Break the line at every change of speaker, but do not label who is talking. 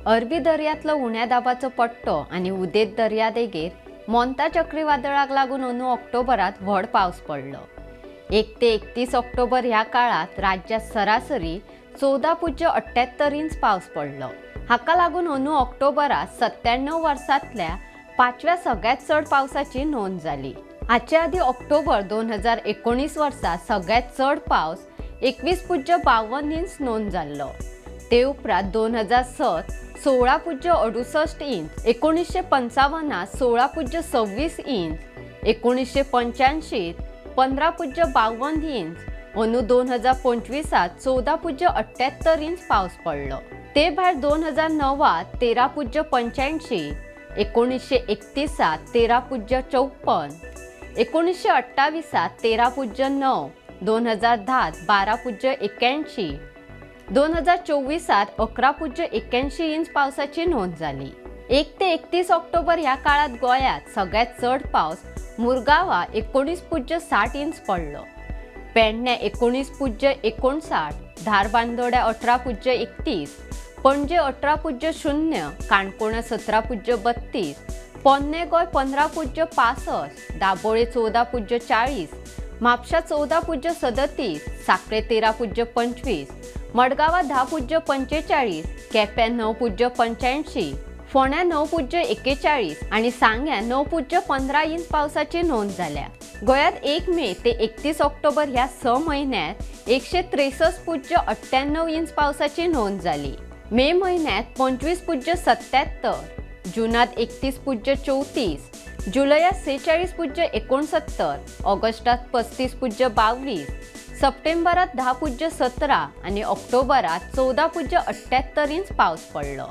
अरबी दर्यांतलो उण्या दाबाचो पट्टो आनी उदेंत दर्यादेगेर मोंता चक्रीवादळाक लागून अंदू ऑक्टोबरांत व्हड पावस पडलो. 1 ते 31 ऑक्टोबर ह्या काळांत राज्यांत सरासरी 14.78 इंच पावस पडलो. हाका लागून अंदू ऑक्टोबरांत 97 वर्सांतल्या पांचव्या सगळ्यांत चड पावसाची नोंद जाली. हाचे आदीं ऑक्टोबर 2019 वर्सा सगळ्यांत चड पावस 21.52 इंच नोंद जाल्लो. ते उपरांत 2007 16.68 इंच, 1955 16.26 इंच, 1985 15.52 इंच, अंदू 2025 14.78 इंच पावस पडलो. ते भायर 2009 13.85, 1931 13.54, 1928 13.9, 2010 12.81, 2024 11.81 इंच पावसाची नोंद जाली. 1 ते 31 ऑक्टोबर ह्या काळात गोंयांत सगळ्यांत चड पावस मुरगांवां 19.60 इंच पडलो. पेडण्यां 19.59, धारबांदोड्या 18.31, पणजे 18.0, काणकोणा 17.32, पोन्ने गोंय 15.65, दाबोळे 14.40, म्हापशा 14.37, साखळे 13.25, मडगांवां 10.45, केप्यां 9.85, फोंड्यां 9.41 आनी सांग्यां 9.15 इंच पावसाची नोंद जाल्या. गोंयांत 1 मे ते 31 ऑक्टोबर ह्या 6 म्हयन्यांत 163.98 इंच पावसाची नोंद जाली. मे म्हयन्यांत 25.77, जूनात 31.34, जुलयात 46.69, ऑगस्टात 35.22, सप्टेंबरात 10.17 आनी ऑक्टोबरात 14.78 इंच पावस पडलो.